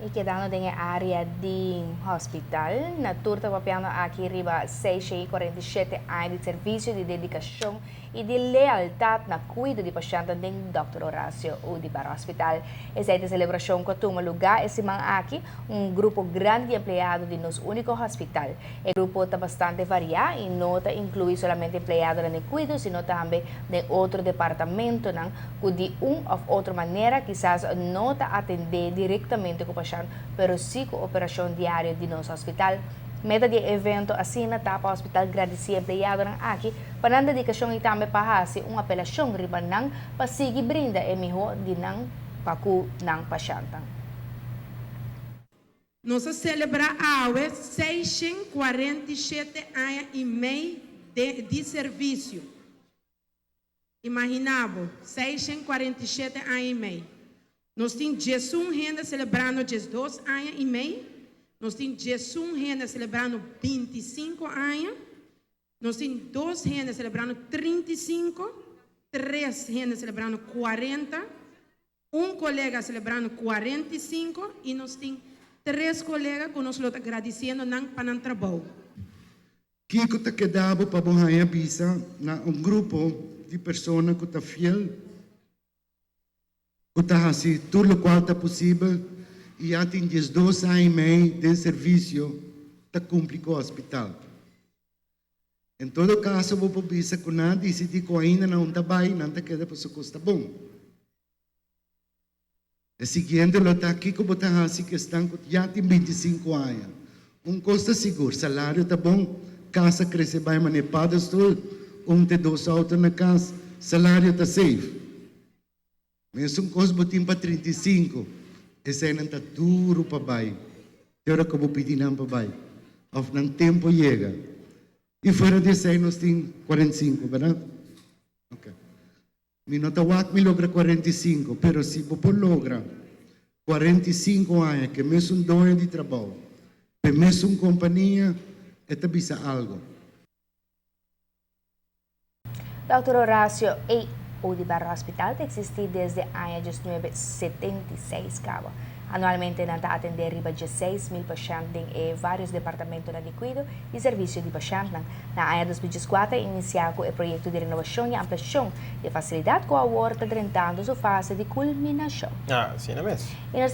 Y kedando den e area di hospital, na tur ta papiando aki riba 647 aña di servicio, di dedicacion y di lealtad na cuido di pashent den Dr. Horacio Oduber Hospital. Esaki ta e celebracion cu a tuma luga e siman aki, un grupo grandi di empleado di nos unico hospital. E grupo ta bastante varia y no ta inclui solamente empleado di cuido, sino tambe di otro departamento cu di un of otro manera kisas no ta atende directamente cu e pashent, pero si cu operacion diario di nos hospital. Meta di evento asina ta pa hospital gradici empleado aki pa nan dedicacion y tambe pa haci un apelacion riba nan pa sigui brinda e miho di nan pa cu nan pashent. Nos a celebra awe 647 aña y mey di servicio. Imagina bo, 647 aña y mey. Nos tin 11 hende celebrando 12 aña y mey. Nos tin 11 hende celebrando 25 aña. Nos tin 2 hende celebrando 35, 3 hende celebrando 40, un colega celebrando 45 y nos tin 3 colega cu nos ta gradiciendo nan pa nan trabou. Kiko ta keda bo pa bo bisa na un grupo di persona cu ta fiel, cu ta haci tur loke ta posibel y ya tin 12 aña y mey di servicio, ta cumpli cu hospital. En todo caso, bo por bisa cu nan a dicidi cu ainda no ta bay, no ta keda pa su cos ta bon. E siguiente lo ta aki cu bo ta haci cu esnan cu ya tin 25 aña. Un cos ta sigur, salario ta bon, cas a crece bay mane paddenstoel, un te dos auto na cas, salario ta safe. Mas un cos bo tin pa 35, esey nan ta duro pa bay. Te ora cu bo pidi nan pa bay. Of nan tempo yega. Y fuera di esey nos tin 45, berdad? Ok. Mi no ta wak mi logra 45, pero si bo por logra 45 aña cu mesun doño di trabou, cu mesun compania, ta bisa algo. Dr. Horacio A. Oduber Hospital ta existi desde aña 1976 caba. Anualmente nan ta atende riba 16 mil pashent den varios departamento di cuido y servicio di pashent. Na aña 2014 a inicia cu e proyecto di renobacion y ampliacion di facilidad cu awor ta drentando su fase di culminacion. Ah, si, no mes. Y nos